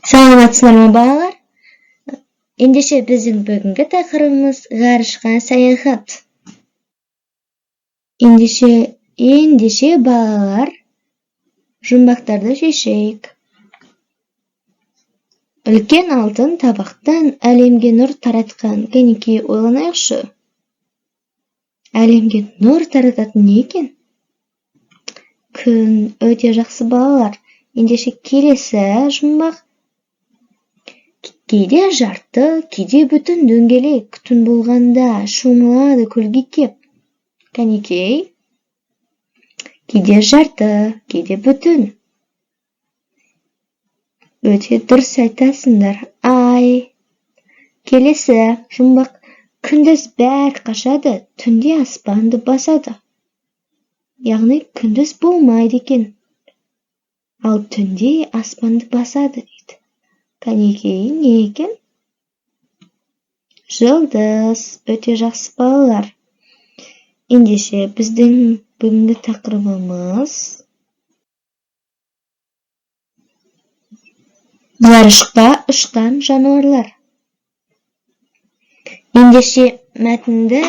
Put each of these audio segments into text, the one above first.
Саламатсыздар ма, балалар? Ендеше, біздің бүгінгі тақырыбымыз ғарышқа саяхат. Ендеше, балалар, жұмбақтарды шешейік. Үлкен алтын табақтан әлемге нұр таратқан. Кәнекей, ойланайықшы, әлемге нұр тарататын не екен? Күн. Өте жақсы, балалар. Ендеше, келесі жұмбақ: кейде жарты, кейде бүтін дөңгелек, түн болғанда шомылады көлге кеп. Кәнекей, кейде жарты, кейде бүтін. Өте дұрыс айтасыңдар, ай. Келесі жұмбақ: күндіз бәрі қашады, түнде аспанды басады. Яғни күндіз болмайды екен, ал түнде аспанды басады дейді. Кәнекей, не екен? Жұлдыз. Өте жақсы, балалар. Ендеше, біздің бүгінгі тақырыбымыз ғарышқа ұшқан жануарлар. Ендеше, мәтінді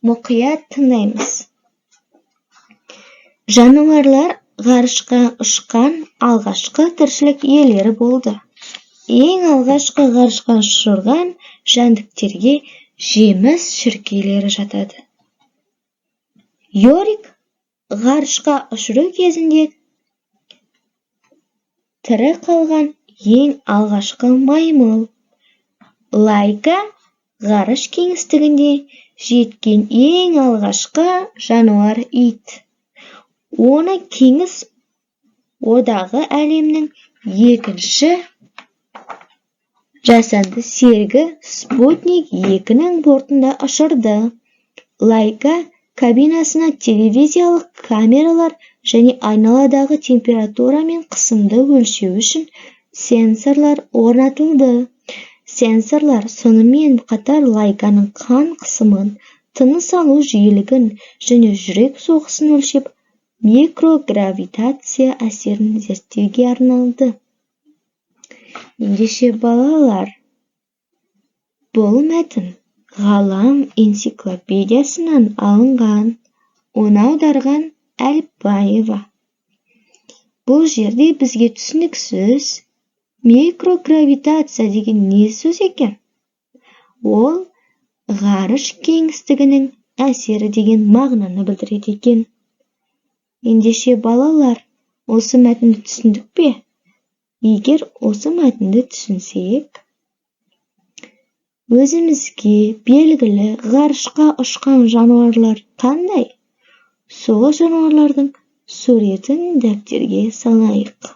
мұқият тыңдаймыз. Жануарлар ғарышқа ұшқан алғашқы тіршілік иелері болды. Ең алғашқы ғарышқа ұшырған жәндіктерге жеміс шіркейлері жатады. Йорик ғарышқа ұшыру кезінде тірі қалған ең алғашқы маймыл. Лайка ғарыш кеңістігінде жеткен ең алғашқы жануар ит. Оны Кеңес Одағы әлемнің екінші жасанды серігі Спутник 2-нің бортында ұшырды. Лайка кабинасына телевизиялық камералар және айналадағы температура мен қысымды өлшеу үшін сенсорлар орнатылды. Сенсорлар сонымен қатар Лайканың қан қысымын, тыныс алу жиілігін және жүрек соғысын өлшеп, микрогравитация әсерін зерттеуге арналды. Ендеше, балалар, бұл мәтін Ғалам энциклопедиясынан алынған, оны аударған Әліпбаева. Бұл жерде бізге түсініксіз микрогравитация деген не сөз екен? Ол ғарыш кеңістігінің әсері деген мағынаны білдіреді екен. Ендеше, балалар, осы мәтінді түсіндік пе? Егер осы мәтінді түсінсек, өзімізге белгілі ғарышқа ұшқан жануарлар қандай? Сол жануарлардың суретін дәптерге салайық.